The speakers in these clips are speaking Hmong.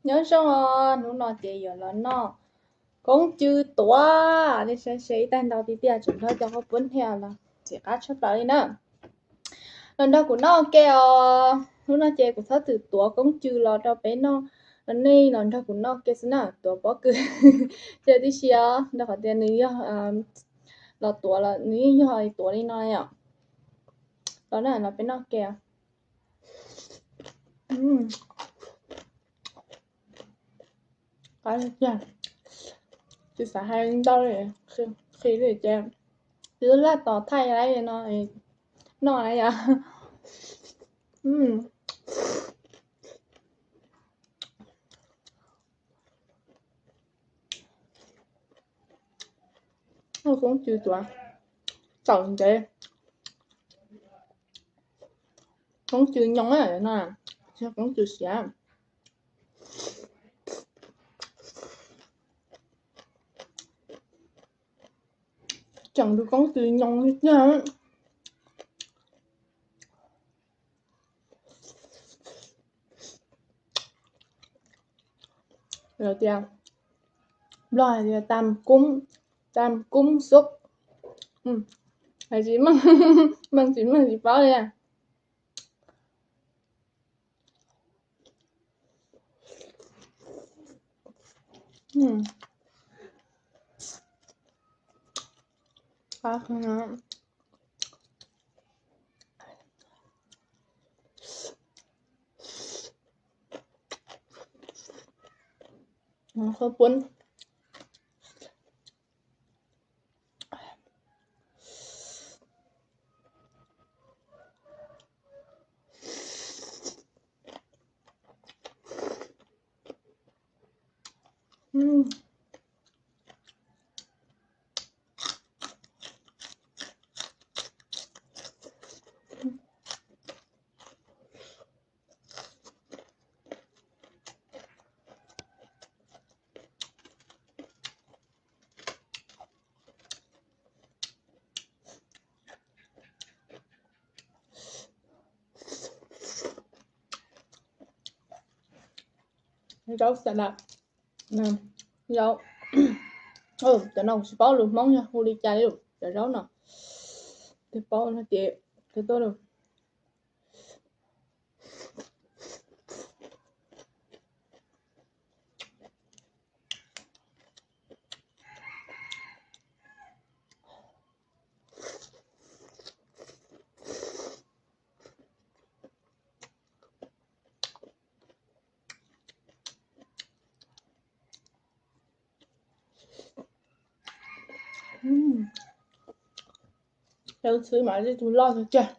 Nyob zoo os, hnub no ces yuav los noj koob cw tuav, nej saib seb ib tag ntau tiag tiag, tseem nrog cov qhaub poob thiab los txim qab tshaj plaws li na. Los nrog kuv noj ke os, hnub no ces kuv txhob txwm tuav koob cw los rau peb noj, nej los nrog kuv noj ke xwb na, tuav pob kws ces tib si os, rau qhov tias nws yog los tuav los nws yeej yog tuav li no yom. Los na, los peb noj ke. Qab tiag, tsis xav hais ntau li, qhia li ces twb laj tos thaij lawm no, noj na yom. Koob cw tuav txaus ntsev. Koob cw nyoos no, koob cw siav. Tseem tus koob cw nyoos li tiag. Lawv tias, Nplog hais tias tam koob, tam koob xub. Hais tsis meej, meej tsis meej tsis paub li. Qhaub poob. Zaub xas las, zaub, cov no kuv tsis paub lus Hmoob yog hu li cas li, cov zaub no, twb paub no ces twb tuaj lawm. Tau xwb mas tej tug loj tiag tiag.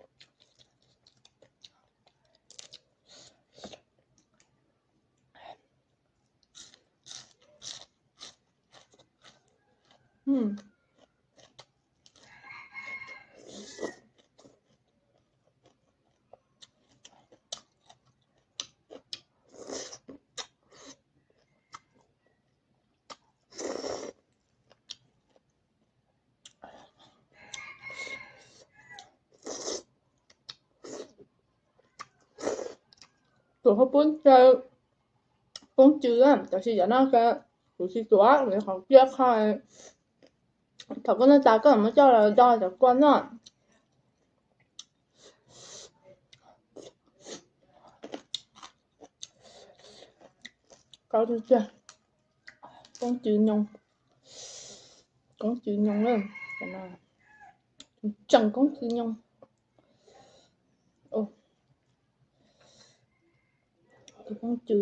Tuav qhaub poob, poob cw, tab sis cov no kuv tsis tuav, qhov cia kho, thaum koj noj tas koj muab coj los do cov kua noj. Koob cw nyoos, koob cw nyoos, tseem koob cw nyoos. Tus koob cw,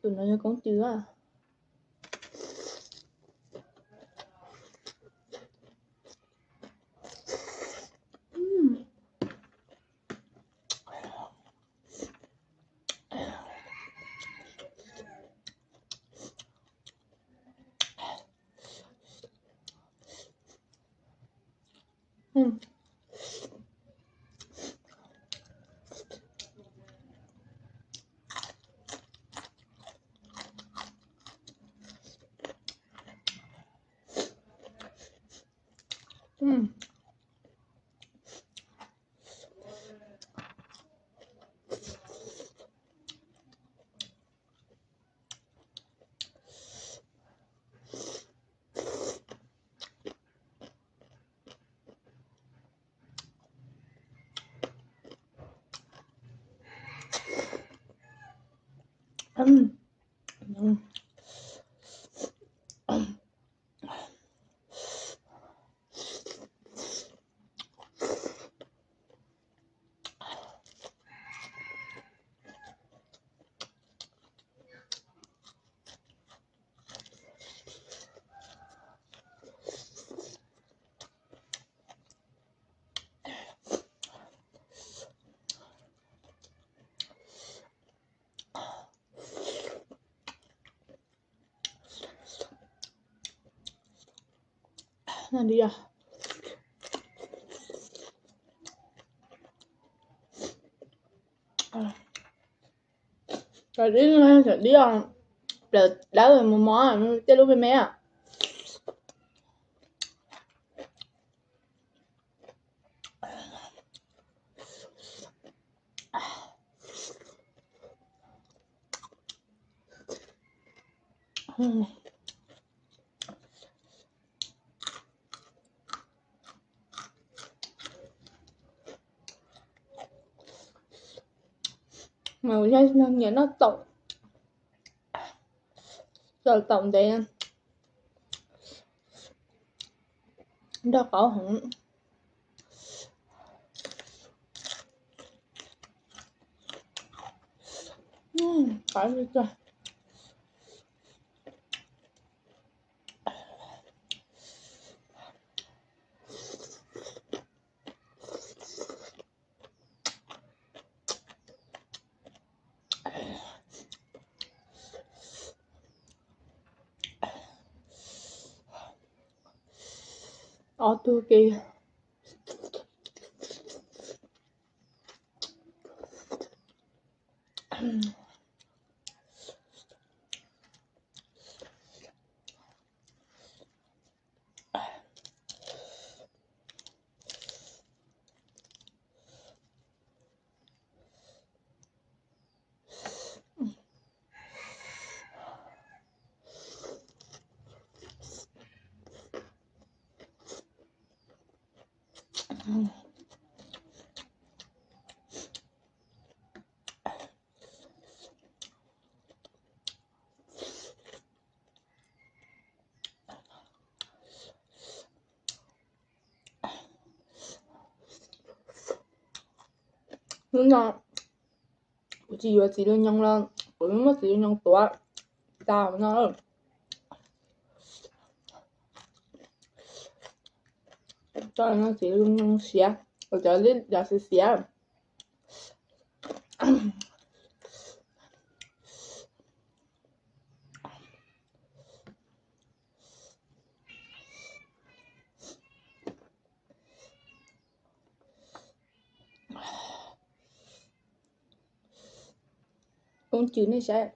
tus no yog koob cw a. Cov dib, cov dib plaws dawb mos mos, tej lub me me. Mas kuv nyiam noj taum, taum ntev, nrog qauv heev. Ob tug ke. Hnub no kuv tsis yuav txiv lws nyoos los kuv muab txiv lws nyoos tuav tas no. Txiv lws nyoos siav, cov xiav xiav. Koob cws nej saib.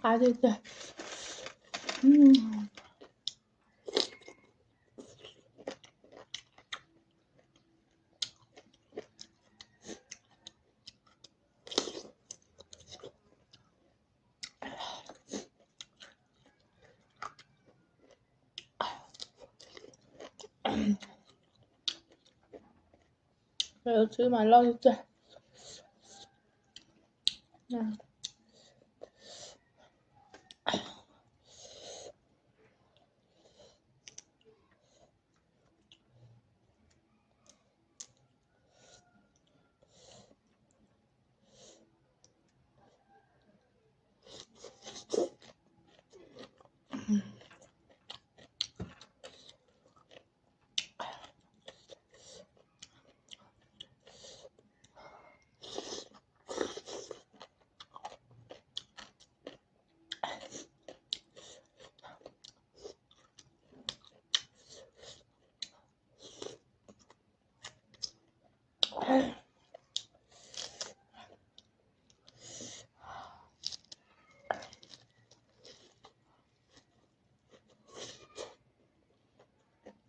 Qab tiag tiag. Txhwb mas loj tiag tiag.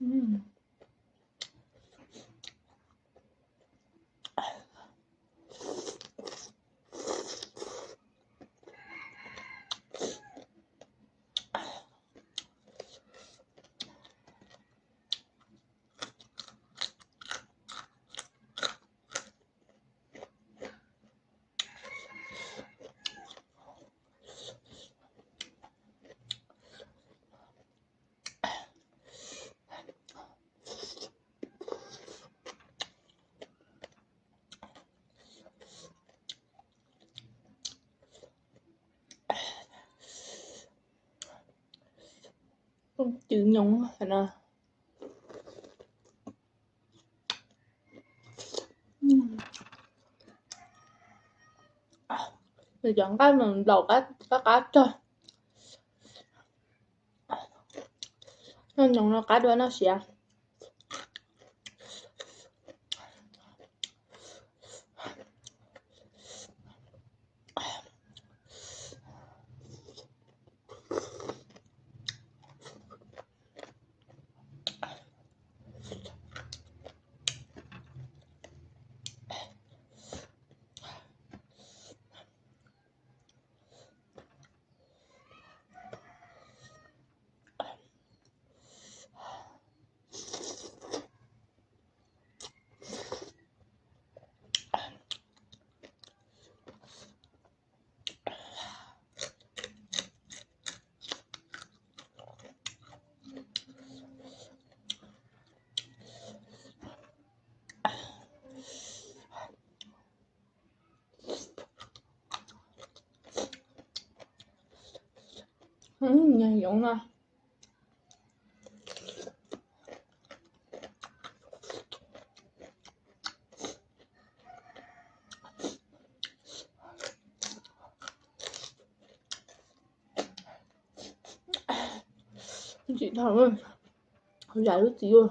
Cwm nyoos no. Nws cov nqaij mas nplaum qab qab tag. Noj nyoos no qab dua noj siav. Nyoos no. Tsis dhau, zais lub txiv ua.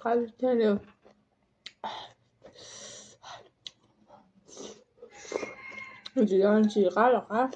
Qab tiag li. Tsis yog tsis qab los qab.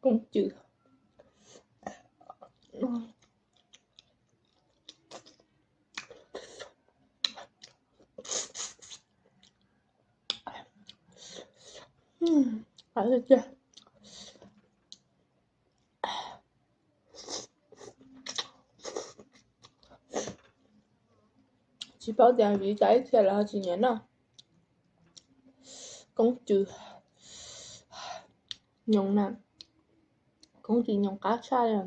Koob cws. Tsis paub tias vim cas ib txhia lawv ho tsis nyiam noj. Koob cws nyoos na, koob cws nyoos qab tshaj li.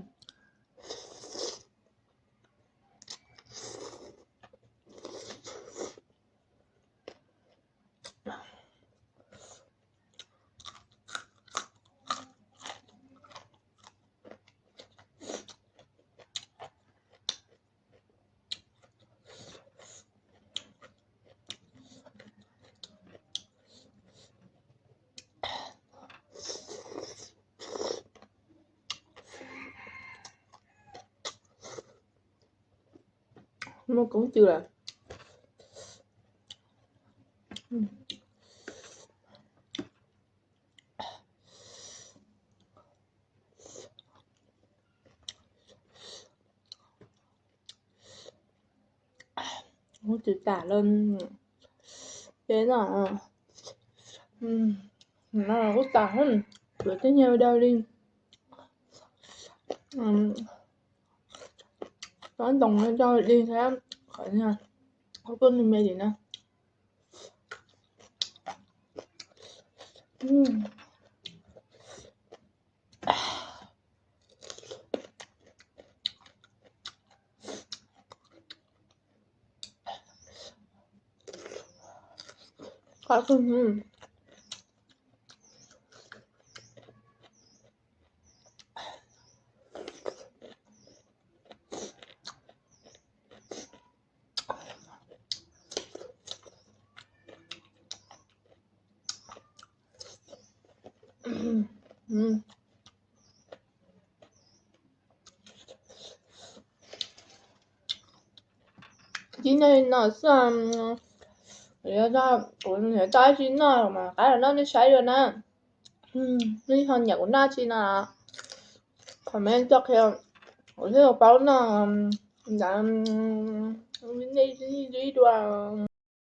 Muaj koob cws lawm. Kuv tsis tas lawm. Ces no, no kuv tas, kuv tej nyiaj dawb li, tau ntoo no coj li thiab, qhov kuv tuaj nws me li na. Qab kawg. Tib noj li no xwb, kuv tau tsis noj mas qab los noj nej saib dua na. Nej ho nyiam kuv noj tsi no, comment tuaj qhia kuv thiaj paub noj ntawd. Nej ib dua.